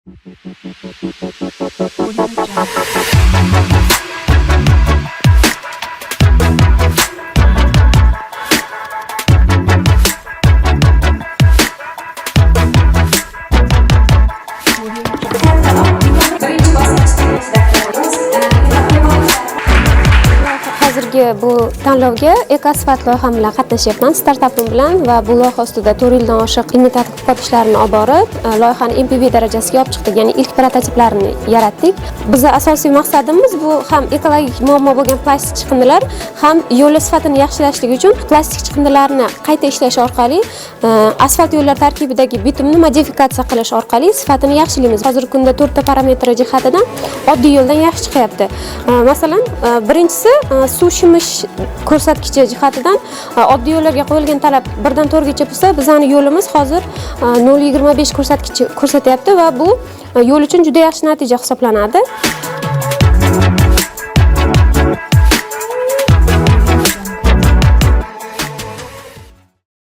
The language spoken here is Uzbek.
Audio Jungle. Audio Jungle. Hozirgi bu tanlovga "Ekoasfalt" loyiham bilan qatnashyapman, startapim bilan, va bu loyiha ustida 4 yildan oshiq ilmiy tadqiqot ishlarini olib borib, loyihani MVP darajasiga olib chiqdik, ya'ni ilk prototiplarini yaratdik. Bizni asosiy maqsadimiz bu ham ekologik muammo bo'lgan plastik chiqindilar, ham yo'llar sifatini yaxshilashlik uchun plastik chiqindilarni qayta ishlash orqali asfalt yo'llar tarkibidagi bitumni modifikatsiya qilish orqali sifatini yaxshilaymiz. Hozirgi kunda to'rtta parametri jihatidan oddiy yo'ldan yaxshi chiqyapti. Masalan, birinchisi, suv shimish ko'rsatkichi jihatidan oddiy yo'llarga qo'yilgan talab 1 dan 4gacha bo'lsa, bizani yo'limiz hozir 0,25 ko'rsatkichi ko'rsatyapti va bu yo'l uchun juda yaxshi natija hisoblanadi.